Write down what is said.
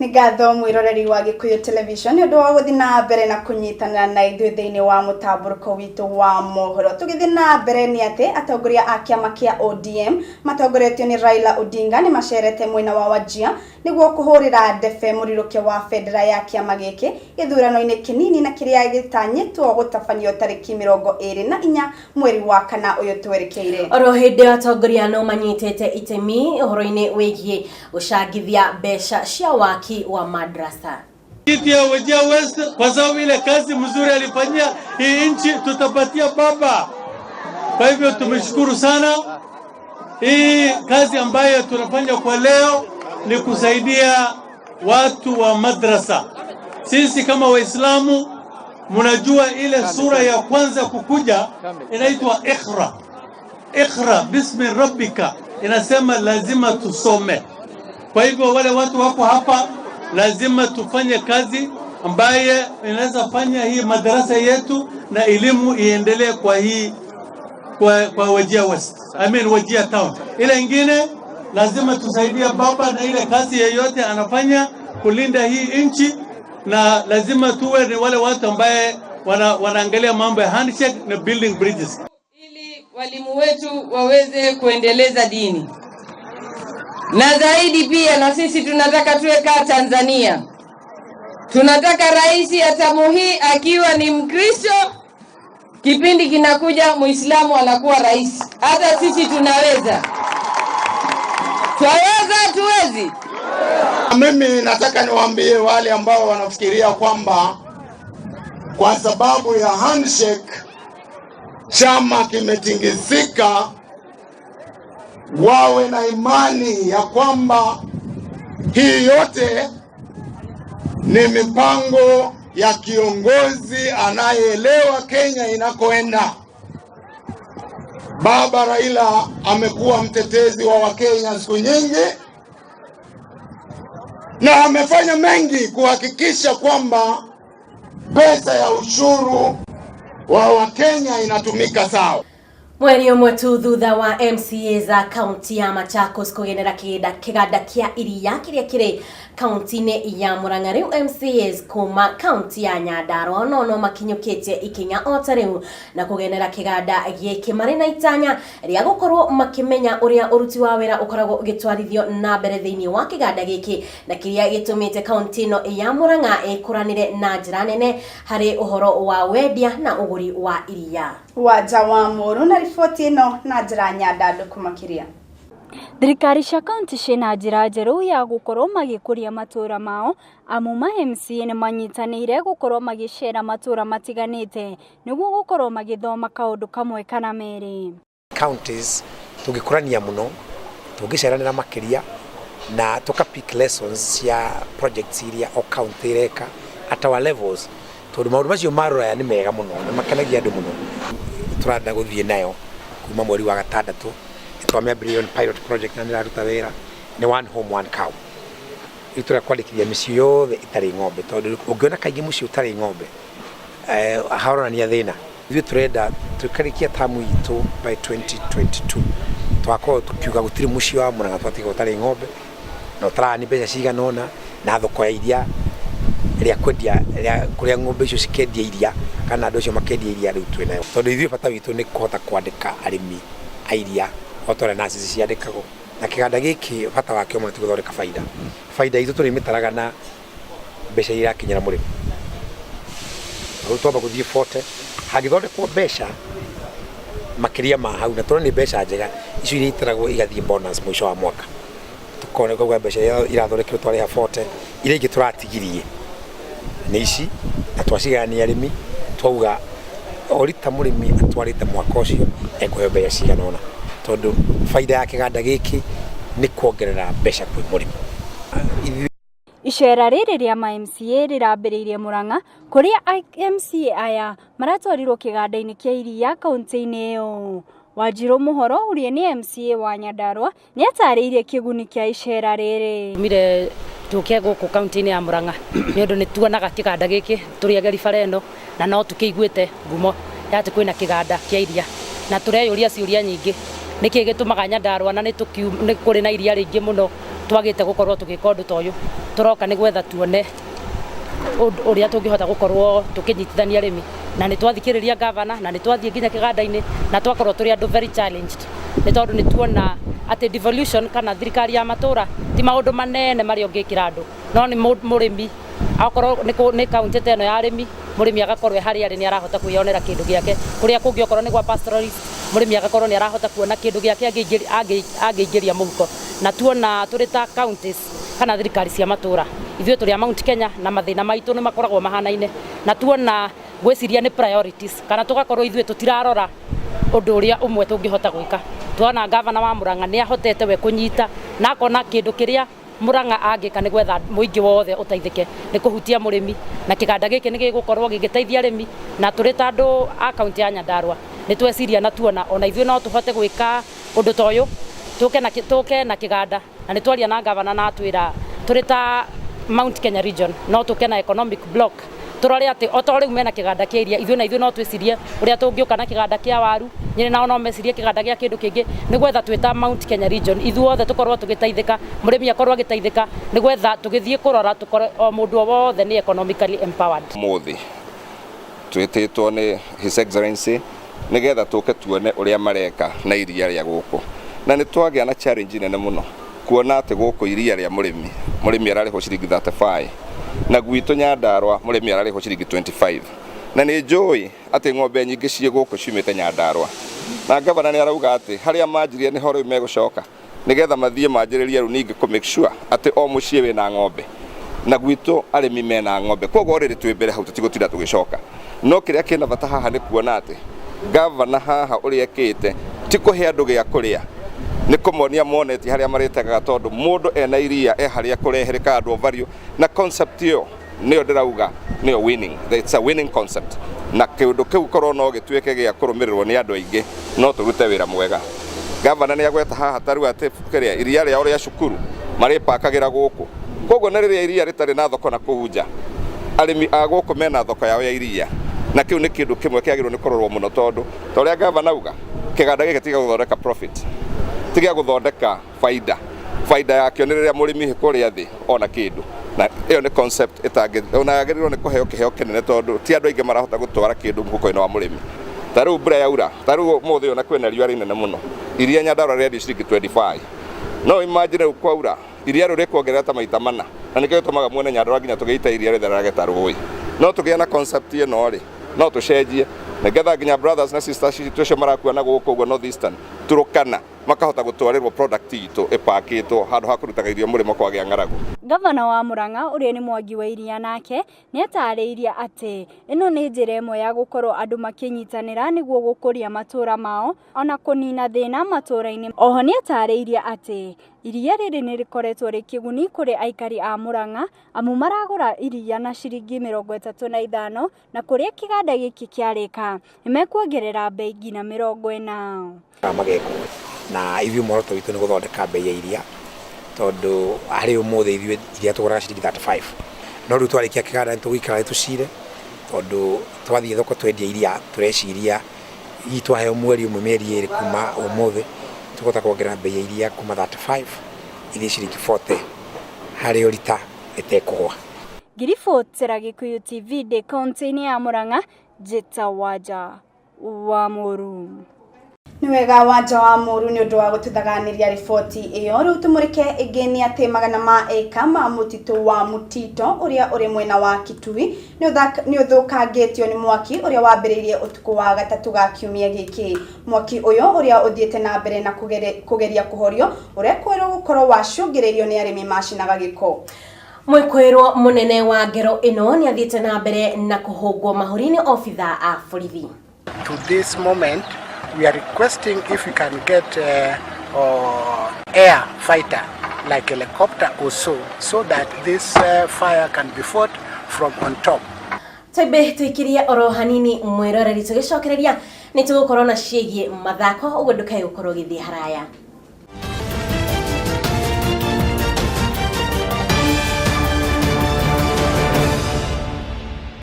Nĩ ngatho mwĩroreri wa Gĩkũyũ Television nĩ ũndũ wa gũthiĩ na mbere na kũnyitanĩra na ithuĩ thĩinĩ wa mũtambũrũko witũ wa mohoro. Tũgĩthiĩ na mbere nĩ atĩ atongoria a kĩama kĩa ODM matongoretio nĩ Raila Odinga nĩ macerete mwena wa Wajir nĩguo kũhũrĩra ndebe mũrirũkio wa bendera ya kĩama gĩkĩ gĩthurano-inĩ kĩnini na kĩrĩa gĩtanyĩtwo gũtabanio tarĩki 24 mweri wa kana ũyũ twerekeire. Oro hĩndĩ ĩyo atongoria no manyitĩte itemi ũhoro-inĩ wĩgiĩ gũcangithia mbeca cia waki wa madrasa. Kiti ya Wajir West kwa sababu ile kazi mzuri alifanyia hii nchi tutapatia baba. Kwa hivyo tumeshukuru sana. Hii kazi ambayo tunafanya kwa leo ni kusaidia watu wa madrasa. Sisi kama Waislamu mnajua ile sura ya kwanza kukuja inaitwa Iqra. Iqra bismi rabbika, inasema lazima tusome. Kwa hivyo wale watu wako hapa, lazima tufanye kazi ambaye inaweza fanya hii madarasa yetu na elimu iendelee kwa hii kwa Wajir West, I mean Wajir Town. Ile ingine lazima tusaidie baba na ile kazi yeyote anafanya kulinda hii nchi, na lazima tuwe ni wale watu ambaye wanaangalia mambo ya handshake na building bridges. Ili walimu wetu waweze kuendeleza dini na zaidi pia, na sisi tunataka tuwe kaa Tanzania. Tunataka rais ya tamu hii akiwa ni Mkristo, kipindi kinakuja Muislamu anakuwa rais. Hata sisi tunaweza, twaweza, tuwezi? Mimi nataka niwaambie wale ambao wanafikiria kwamba kwa sababu ya handshake chama kimetingizika, wawe na imani ya kwamba hii yote ni mipango ya kiongozi anayeelewa Kenya inakoenda. Baba Raila amekuwa mtetezi wa Wakenya siku nyingi na amefanya mengi kuhakikisha kwamba pesa ya ushuru wa Wakenya inatumika sawa. Mweri ũmwe tu thutha wa MCA za kaunti ya Machakos kũgenera kĩganda kĩa iria kĩrĩa kĩrĩ kaunti-inĩ ya Murang'a, rĩu MCAs kuma kaunti ya Nyandarua no makinyũkĩtie ikinya o ta rĩu na kũgenera kĩganda gĩkĩ marĩ na itanya rĩa gũkorwo makĩmenya ũrĩa ũruti wa wĩra ũkoragwo ũgĩtwarithio na mbere thĩinĩ wa kĩganda gĩkĩ na kĩrĩa gĩtũmĩte kaunti ĩno ya Murang'a ĩkũranĩre na njĩra nene harĩ ũhoro wa wendia na ũgũri wa iria. Wanja wa Mũrũ na riboti ĩno na njĩra nyandandũku makĩria. Thirikari cia kaunti ciĩna njĩra njerũ ya gũkorwo magĩkũria matũra mao, amu ma MCA nĩ manyitanĩire gũkorwo magĩcera matũra matiganĩte nĩguo gũkorwo magĩthoma kaũndũ kamwe kana merĩ. Counties tũngĩkũrania mũno, tũngĩceranĩra makĩria na tũka pick lessons cia projects iria o county ĩreka at our levels, tondũ maũndũ macio ma rũraya nĩ mega mũno, nĩ makenagia andũ mũno. Tũrenda gũthiĩ nayo kuma mweri wa gatandatũ, twamĩambĩrĩirio nĩ pilot project na nĩ ĩraruta wĩra, nĩ one home one cow. Rĩu tũrenda kwandĩkithia mĩciĩ yothe ĩtarĩ ng'ombe, tondũ ũngĩona kaingĩ mũciĩ ũtarĩ ng'ombe haronania thĩna. Ithuĩ tũrenda tũkarĩkia tamu itũ by 2022 twakorwo tukiuga gũtirĩ mũciĩ wa Murang'a twatiga ũtarĩ ng'ombe na ũtarani mbeca cigana ũna, na thoko ya iria rĩa kwendia rĩa kũrĩa ng'ombe icio cikendia iria kana andũ acio makendia iria rĩu twĩ nayo, tondũ ithuĩ bata witũ nĩ kũhota kwandĩka arĩmi a iria o ta ũrĩa nurses ciandĩkagwo. Na kĩganda gĩkĩ bata wakĩo mũno ti gũthondeka baida. Baida itũ tũrĩmĩtaraga na mbeca iria irakinyĩra mũrĩmi. Rĩu twamba gũthiĩ 40, hangĩthondekwo mbeca makĩria ma hau na tuone nĩ mbeca njega, icio iria itaragwo igathiĩ bonus mũico wa mwaka, tukona kauga mbeca iria irathondekirwo twarĩha 40, iria ingĩ tũratigirie nĩ ici na twacigayania arĩmi, twauga o rita mũrĩmi atwarĩte mwaka ũcio ekũheo mbeca cigana ũna, tondũ baida ya kĩganda gĩkĩ nĩ kuongerera mbeca kwĩ mũrĩmi. Icera rĩrĩ rĩa ma MCA rĩrambĩrĩirie Murang'a kũrĩa MCA aya maratwarirwo kĩganda-inĩ kĩa iria kaunti-inĩ ĩyo. Wanjirũ Mũhoro ũrĩa nĩ MCA wa Nyandarua nĩ atarĩirie kĩguni kĩa icera rĩrĩ. Tumire tũke gũkũ kaunti-inĩ ya Murang'a nĩ ũndũ nĩ tuonaga kĩganda gĩkĩ tũrĩ ageri bara ĩno, na no tũkĩiguĩte ngumo ya atĩ kwĩna kĩganda kĩa iria, na tũreyũria ciũria nyingĩ, nĩkĩ gĩtũmaga Nyandarua na nĩ kũrĩ na iria rĩingĩ mũno Twagĩte gũkorwo tũgĩka ũndũ ta ũyũ, tũroka nĩ gwetha tuone ũrĩa tũngĩhota gũkorwo tũkĩnyitithania arĩmi. Na nĩ twathikĩrĩria gavana, na nĩ twathiĩ nginya kĩganda-inĩ, na twakorwo tũrĩ andũ very challenged, nĩ tondũ nĩ tuona atĩ devolution kana thirikari ya matũra ti maũndũ manene marĩa ũngĩkĩra andũ, no nĩ mũrĩmi akorwo nĩ kaunti ta ĩno ya arĩmi, mũrĩmi agakorwo e harĩa arĩ nĩ arahota kwĩyonera kĩndũ gĩake. Kũrĩa kũngĩ okorwo nĩ gwa pastoralist, mũrĩmi agakorwo nĩ arahota kuona kĩndũ gĩake angĩingĩria mũhuko. Na tuona tũrĩ ta counties kana thirikari cia matũra, ithuĩ tũrĩ a Mount Kenya na mathĩna maitũ nĩ makoragwo mahanaine, na tuona gwĩciria nĩ priorities, kana tũgakorwo ithuĩ tũtirarora ũndũ ũrĩa ũmwe tũngĩhota gwĩka. Tuona gavana wa Murang'a nĩ ahotete we kũnyita na akona kĩndũ kĩrĩa Murang'a angĩka nĩ gwetha mũingĩ wothe ũteithĩke, nĩ kũhutia mũrĩmi, na kĩganda gĩkĩ nĩ gĩgũkorwo gĩgĩteithia arĩmi. Na tũrĩ ta andũ a kaunti ya Nyandarua nĩ tweciria na tuona ona ithuĩ no tũhote gwĩka ũndũ ta ũyũ, tũke na kĩganda. Na nĩ twaria na gavana na atwĩra tũrĩ ta Mount Kenya region no tũke na economic block, tũrore atĩ o to rĩu mena kĩganda kĩa iria, ithuĩ na ithuĩ no twĩcirie ũrĩa tũngĩũka na kĩganda kĩa waru. Nyĩrĩ nao no mecirie kĩganda gĩa kĩndũ kĩngĩ, nĩ gwetha twĩ ta Mount Kenya region ithuothe tũkorwo tũgĩteithĩka, mũrĩmi akorwo agĩteithĩka, nĩ gwetha tũgĩthiĩ kũrora tũkore o mũndũ o wothe nĩ economically empowered. Mũthĩ twĩtĩtwo nĩ His Excellency nĩgetha tũke tuone ũrĩa mareka na iria rĩa gũkũ, na nĩ twagĩa na challenge nene mũno kuona atĩ gũkũ iria rĩa mũrĩmi, mũrĩmi ararĩhwo ciringi 35, na gwitũ Nyandarua mũrĩmi ararĩhwo ciringi 25. Na nĩ njũĩ atĩ ng'ombe nyingĩ ciĩ gũkũ ciumĩte Nyandarua, na gavana nĩ arauga atĩ harĩa manjirie nĩho rĩu megũcoka, nĩgetha mathiĩ manjĩrĩrie rĩu ningĩ kũ make sure atĩ o mũciĩ wĩna ng'ombe, na gwitũ arĩmi mena ng'ombe. Koguo already twĩ mbere hau, tũtigũtinda tũgĩcoka. No kĩrĩa kĩna bata haha nĩ kuona atĩ gavana haha ũrĩa ekĩte ti kũhe andũ gĩa kũrĩa, nĩ kũmonia monetie harĩa marĩtegaga, tondũ mũndũ ena iria e harĩa kũrehe rĩka andũ value. Na concept ĩyo nĩyo ndĩrauga nĩyo winning, it's a winning concept, na kĩũndũ kĩu korwo no gĩtuĩke gĩa kũrũmĩrĩrwo nĩ andũ aingĩ, no tũrute wĩra mwega. Gavana nĩ agweta haha tarĩu atĩ kĩrĩa iria rĩao rĩa cukuru marĩpakagĩra gũkũ, koguo na rĩrĩa iria rĩtarĩ na thoko na kũu nja, arĩmi a gũkũ mena thoko yao ya iria. Na kĩu nĩ kĩndũ kĩmwe kĩagĩrĩirwo nĩ kũrorwo mũno, tondũ ta ũrĩa gavana auga, kĩganda gĩkĩ ti gĩa gũthondeka profit, ti gĩa gũthondeka faida. Faida yakĩo nĩ rĩrĩa mũrĩmi kũrĩa thĩ ona kĩndũ, na ĩyo nĩ concept ĩtangĩ ona yagĩrĩirwo nĩ kũheo kĩheo kĩnene, tondũ ti andũ aingĩ marahota gũtwara kĩndũ mũhuko-inĩ wa mũrĩmi. Ta rĩu mbura yaura, ta rĩu ũmũthĩ ũyũ na kwĩna riũa rĩnene mũno, iria Nyandarua rĩrendio ciringi 25. No imagine rĩu kwaura, iria rĩu rĩkuongerera ta maita mana, na nĩkĩo gĩtũmaga muone Nyandarua nginya tũgĩita iria rĩthererage ta rũĩ. No tũgĩe na concept ĩno rĩ, no tũcenjie nĩgetha nginya brothers na sisters citũ acio marakua na gũkũ ũguo North Eastern, Turukana, makahota gũtwarĩrwo product itũ ĩpakĩtwo handũ ha kũrutaga irio mũrĩmo kwagĩa ng'aragu. Gavana wa Murang'a ũrĩa nĩ Mwangi wa Iria nake nĩ atarĩirie atĩ ĩno nĩ njĩra ĩmwe ya gũkorwo andũ makĩnyitanĩra nĩguo gũkũria matũra mao ona kũnina thĩna matũra-inĩ. Oho nĩ atarĩirie atĩ iria rĩrĩ nĩ rĩkoretwo rĩ kĩguni kũrĩ aikari a Murang'a, amu maragũra iria na ciringi 35, na kũrĩa kĩganda gĩkĩ kĩarĩka nĩ mekuongerera mbei nginya 40. Magekwo na ithuĩ muoroto witũ nĩ gũthondeka mbei ya iria, tondũ harĩ ũmũthĩ ithuĩ iria tũgũraga ciringi 35, no rĩu twarĩkia kĩganda nĩ tũgũikara nĩ tũcire, tondũ twathiĩ thoko twendia iria, tũreciria hihi twaheo mweri ũmwe, mĩeri 2 kuma ũmũthĩ, tũkũhota kuongerera mbei ya iria kuma 35 ithiĩ ciringi 40 harĩ o rita ĩtekũgwa. Ngĩribotera Gĩkũyũ TV ndĩ kaunti-inĩ ya Murang'a, njĩta Wanja wa Mũru. Nĩ wega, Wanja wa Mũru, nĩ ũndũ wa gũtũthaganĩria riboti ĩyo. Rĩu tũmũrĩke ĩngĩ nĩ atĩ magana ma ĩka ma mũtitũ wa Mutito ũrĩa ũrĩ mwena wa Kitui nĩ ũthũkangĩtio nĩ mwaki ũrĩa wambĩrĩirie ũtukũ wa gatatũ ga kiumia gĩkĩ. Mwaki ũyũ ũrĩa ũthiĩte na mbere na kũgeria kũhorio ũrekwĩrwo gũkorwo wacũngĩrĩirio nĩ arĩmi macinaga gĩko. Mwĩkũĩrwo mũnene wa ngero ĩno nĩ athiĩte na mbere na kũhũngwo mahũri nĩ obitha a borithi. To this moment, we are requesting if we can get air fighter like helicopter or so, so that this fire can be fought from on top. Twambe tũikirie oro hanini, mwĩroreri, tũgĩcokereria nĩ tũgũkorwo na ciĩgiĩ mathako, ũguo ndũkae gũkorwo ũgĩthiĩ haraya.